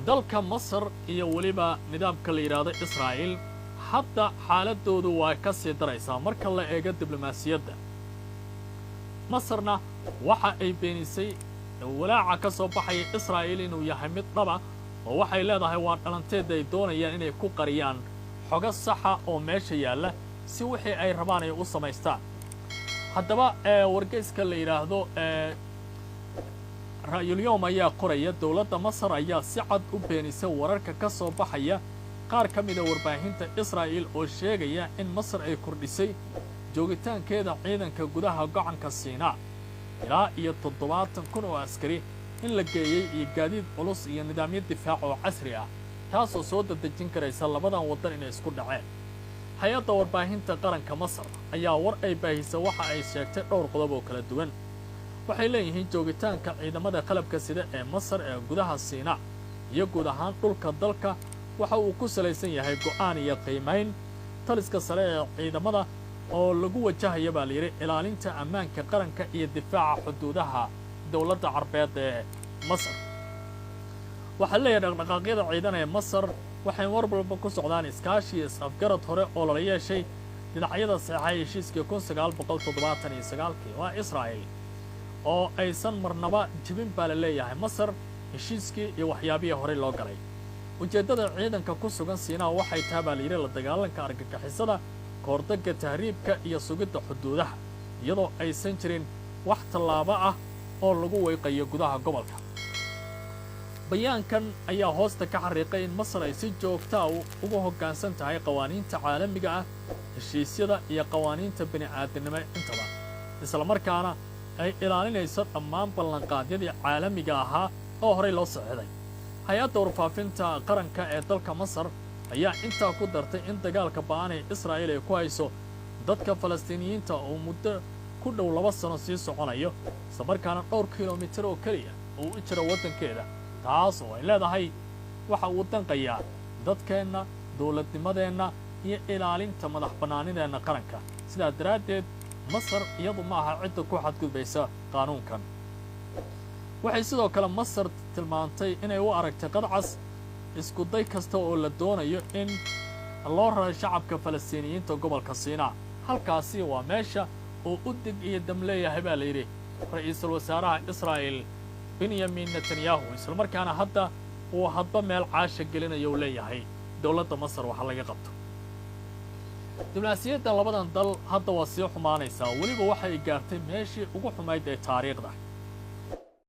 Dalka Masar iyo weliba nidaamka la yidhaahdo Israa'iil hadda xaaladoodu waa ka sii daraysaa marka la eego diblomaasiyadda. Masarna waxa ay beenisay walaaca ka soo baxaya Israa'iil inuu yahay mid dhaba, oo waxay leedahay waa dhalanteed ay doonayaan inay ku qariyaan xogo saxa oo meesha yaalla si wixii ay rabaan ay u samaystaan. Haddaba, wargeyska la yidhaahdo Ra'yulyoom ayaa qoraya: dowladda Masar ayaa si cad u beenisay wararka ka soo baxaya qaar ka mida warbaahinta Israa'iil oo sheegaya in Masar ay kordhisay joogitaankeeda ciidanka gudaha Gacanka Siinaa, ilaa iyo 70,000 oo askari in la geeyey iyo gaadiid culus iyo nidaamyo difaac oo casri ah, taasoo soo dadejin karaysa labadan waddan inay isku dhaceen. Hay-adda warbaahinta qaranka Masar ayaa war ay baahisa waxa ay sheegtay dhowr qodob oo kala duwan. Waxay leeyihiin joogitaanka ciidamada qalabka sida ee Masar ee gudaha Siinaa iyo guud ahaan dhulka dalka waxa uu ku salaysan yahay go'aan iyo qiimayn taliska sare ee ciidamada oo lagu wajahaya, baa layidhi, ilaalinta ammaanka qaranka iyo difaaca xuduudaha dowladda Carbeed ee Masar. Waxaa leeyahay dhaqdhaqaaqyada ciidan ee Masar waxay mar walba ku socdaan iskaashi iyo is-afgarad hore oo lala yeeshay dhinacyada saxeexay heshiiskii 1979-kii, waa Israa'il, oo aysan marnaba jibin, baa la leeyahay, Masar heshiiskii iyo waxyaabihii horey loo galay. Ujeeddada ciidanka ku sugan Siinaa waxay tahay, baa layidhi, la dagaalanka argagixisada, kahortagga tahriibka iyo sugidda xuduudaha, iyadoo aysan jirin wax tallaabo ah oo lagu weyqayo gudaha gobolka. Bayaankan ayaa hoosta ka xariiqay in Masar ay si joogtaa ugu hoggaansan tahay qawaaniinta caalamiga ah, heshiisyada iyo qawaaniinta bini aadamnimo intaba, islamarkaana ay ilaalinayso dhammaan ballanqaadyadii caalamiga ahaa oo horey loo saxiixday. Hay-adda warfaafinta qaranka ee dalka Masar ayaa intaa ku dartay in dagaalka ba'an ee Israa'iil ay ku hayso dadka Falastiiniyiinta oo muddo ku dhow 2 sano sii soconayo, islamarkaana dhowr kilomitir oo keliya uu u jiro waddankeeda, taas oo ay leedahay waxa uu danqayaa dadkeenna, dowladnimadeenna iyo ilaalinta madax bannaanideenna qaranka. Sidaa daraaddeed, Masar iyadu ma aha cidda ku xadgudbaysa qaanuunkan. Waxay sidoo kale Masar tilmaantay inay u aragtay qadcas iskuday kasta oo la doonayo in loo raray shacabka Falastiiniyiinta gobolka Siinaa. Halkaasi waa meesha uu u dig iyo dam leeyahay, baa la yidhi, ra'iisul wasaaraha Israa'il Benyamin Netanyahu, islamarkaana hadda uu hadba meel caasha gelinayo uu leeyahay dowladda Masar waxa laga qabto. Diblomaasiyadda labadan dal hadda waa sii xumaanaysaa, weliba waxay gaartay meeshii ugu xumayd ee taariikhda.